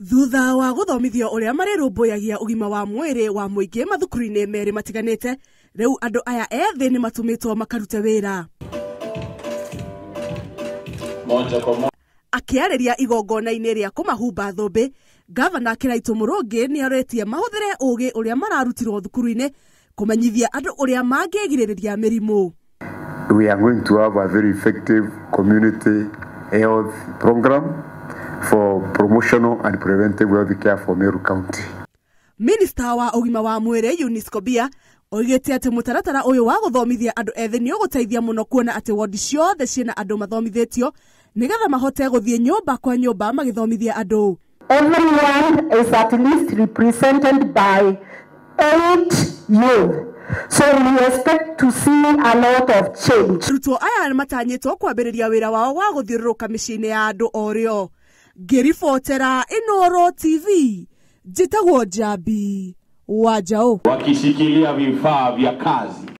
Thutha wa gũthomithio ũrĩa marĩrũmbũyagia ũgima wa mwĩrĩ wa mũingĩ mathukuru-inĩ merĩ matiganĩte, rĩu andũ aya ethĩ nĩ matũmĩtwo makarute wĩra. Moja kwa moja. Akĩarĩria igongona-inĩ rĩa kũmahumba thũmbĩ, Gavana Kĩraitũ Mũrũngĩ nĩ arĩtie mahũthĩre ũgĩ ũrĩa mararutirwo thukuru-inĩ kũmenyithia andũ ũrĩa mangĩgirĩrĩria mĩrimũ. We are going to have a very effective community health program for promotional and preventive health care for Meru County. Minista wa ũgima wa mwĩrĩ Eunice Kobia oigĩte atĩ mũtaratara ũyũ wa gũthomithia andũ ethĩ nĩ ũgũteithia mũno kuona atĩ wodi ciothe ciĩna andũ mathomithĩtio nĩgetha mahote gũthiĩ nyũmba kwa nyũmba magĩthomithia andũ. Everyone is at least represented by 8 youth. So we expect to see a lot of change. Arutwo aya matanyĩtwo kwambĩrĩria wĩra wao wa gũthiũrũrũka mĩciĩ-inĩ ya andũ o rĩo. Ngĩribotera Inooro TV, njĩtagwo Njambi wa Njaũ. Wakishikilia vifaa vya kazi.